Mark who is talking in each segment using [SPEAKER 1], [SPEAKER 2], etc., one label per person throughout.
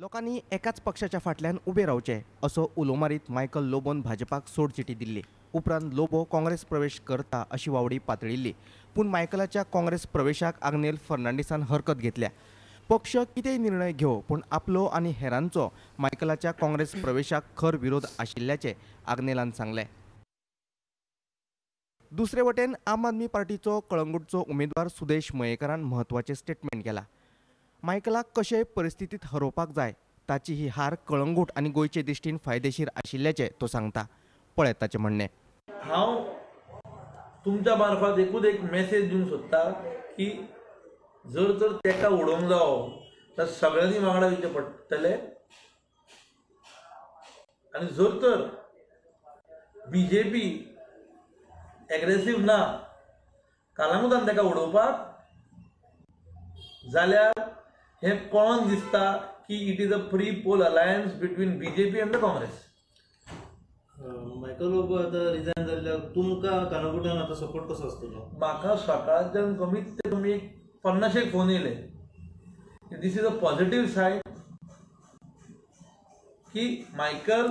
[SPEAKER 1] लोकांनी एकाच पक्षाच्या फाटल्यान उबे रावचे असो उलो मारीत मायकल लोबोन भाजपाक सोडचिटी दिल्ली. उपरांत लोबो काँग्रेस प्रवेश करता अशी वावडी पातळिल्ली. पूण मायकलाच्या काँग्रेस प्रवेशाक आग्नेल फर्नांडीसान हरकत घेतल्या. पक्ष कितेंय निर्णय घेवं, पूण आपलो आनी हेरांचो मायकलाच्या काँग्रेस प्रवेशाक खर विरोध आशिल्ल्याचें आग्नेलान सांगलें. दुसरे वटेन आम आदमी पार्टीचो कळंगूटचो उमेदवार सुदेश मयेकारान म्हत्वाचें स्टेटमेंट केलां. मायकलाक कशेय परिस्थितीत हरोवपाक जाय, ताची ही हार कळंगूट आनी गोंयचे दृश्टीन फायदेशीर आशिल्ल्याचें तो सांगता. पळयत ताचें म्हणणें.
[SPEAKER 2] हांव तुमच्या मार्फत एकूच एक मेसेज दिवंक सोदता की जर तर तेका उडोवंक जावो तर सगळ्यांनी वांगडा येवचें पडटलें आनी जर तर बीजेपी एग्रेसीव ना कालांगुटान तेका उडोवपाक जाल्यार हें कळोन दिसता की it is a pre poll alliance between BJP and the Congress.
[SPEAKER 3] Michael Lobo आतां रिजायन जाल्ल्याक तुमकां कालांगुटान आतां सपोर्ट कसो आसतलो?
[SPEAKER 2] म्हाका सकाळच्यान कमीत ते कमी एक 50 फोन येयले. This is a positive sign की मायकल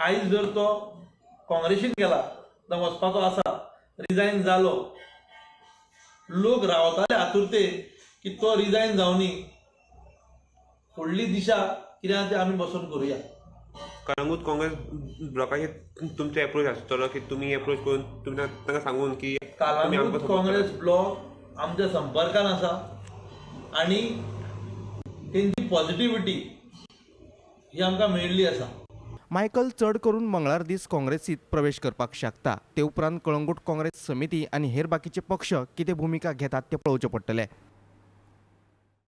[SPEAKER 2] आयज जर तो काँग्रेसीन गेला जावं वचपाचो आसा, रिजायन जालो, लोक रावताले आतुरते की तो रिजायन जावनी फुडली दिशा कितें आसा तें आमी बसून करुया.
[SPEAKER 4] कळंगूट काँग्रेस ब्लॉकाचेर तुमचो एप्रोच आसतलो की तुमी एप्रोच करून तुमी तांकां सांगून की
[SPEAKER 2] कळंगूट काँग्रेस ब्लॉक आमच्या संपर्कान आसा आनी तेंची पॉझिटिविटी ही आमकां मेळिल्ली आसा.
[SPEAKER 1] मायकल चड करून मंगळार दीस काँग्रेसीत प्रवेश करपाक शकता. ते उपरांत कळंगूट काँग्रेस समिती आनी हेर बाकीचे पक्ष कितें भुमिका घेतात ते पळोवचें पडटलें.